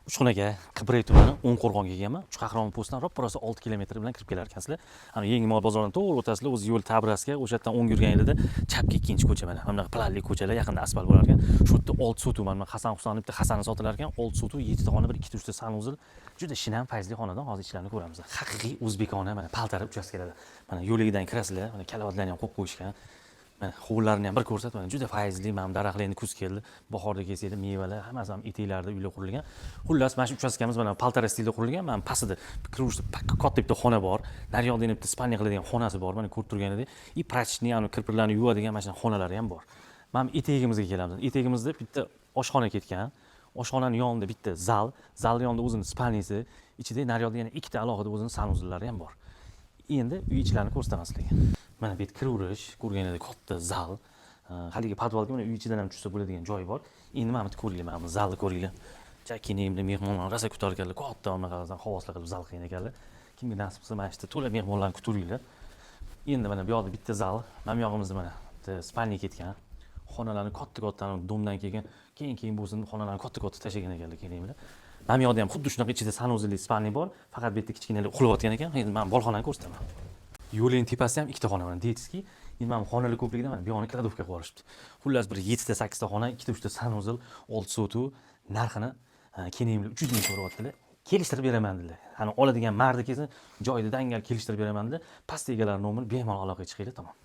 Uchqun aka, Qibray tumani, O'ngqo'rg'onga kelganman. Uch Qahramon postdan roppa rosa 6 kilometr bilan kirib kelar ekansizlar. Ana yangi mol bozoridan to'g'ri o'tasizlar, o'zi yo'l Tabrasga, o'sha yerdan o'ng yurganingizda chapga ikkinchi ko'cha mana. Mana bunaqa planli ko'chalar, yaqinda asfalt bo'lar ekan. Shu yerda 6 sotuv, mana Hasan Husan bitta Hasani sotilar ekan, 6 sotuv, 7 ta xona, bir ikkita uchta санузел. Juda shinam, fayzli xonadon, hozir ichlarini ko'ramiz. Haqiqiy o'zbekona mana paltara uchastkalarda. Mana yo'ligidan kirasizlar, mana karavotlarni ham qo'yib qo'yishgan. Mana hovlilarini ham bir ko'rsat, mana juda fayzli, mana daraxtlar endi kuz keldi. Bahorda kelsanglar mevalar, hammasi ham etaklarida uylar qurilgan. Xullas, mana shu uchastkamiz mana paltara stilda qurilgan. Mana pastida kiruvchi katta bitta xona bor. Naryoqda yana bitta спальня qiladigan xonasi bor. Mana ko'rib turganingizdek, и прачечный, ani kirpirlarni yuvadigan mana shunaqa xonalari ham bor. Mana etagimizga kelamiz. Etagimizda bitta oshxona ketgan. Oshxonani yonida bitta zal, zalni yonida o'zini спальня si, ichida naryoqda yana ikkita alohida o'zini санузел lari ham bor. Endi uy ichlarini ko'rsataman sizlarga. Mana bu yerda kiraverish, ko'rganingizdek katta zal. Haligi podvalga mana uy ichidan ham tushsa bo'ladigan joyi bor. Endi mana bu yerda ko'ringlar, mana bu zalni ko'ringlar. Chakini mehmonlarni rosa kutar ekanlar, katta bunaqa havoslar qilib zal qilgan ekanlar. Kimga nasib qilsa, mana shu yerda to'la mehmonlarni kuturinglar. Endi mana bu yoqda bitta zal, mana bu yog'imizda mana bitta спальня ketgan. Xonalarni katta-katta дом dan kelgan, keyin-keyin bo'lsin xonalarni katta-katta tashlagan ekanlar kelinglar. Mana bu yoqda ham xuddi shunaqa ichida санузел li спальня bor, faqat bu yerda kichkinalar uxlayotgan ekan. Endi mana bolxonani ko'rsataman. Yo'lning tepasida ham ikkita xona, mana детский. Endi mana bu xonalar ko'pligidan mana bu yoqni кладовка qilib yuborishibdi. Xullas, bir 7 ta 8 ta xona, ikkita uchta санузел, 6 sotuv, narxini keyin 300 ming so'rayaptilar. Kelishtirib beraman dedilar. Hani oladigan mardi kelsin, joyida dangal kelishtirib beraman dedilar. Pastda egalari nomerini bemalol aloqaga chiqinglar, tamom.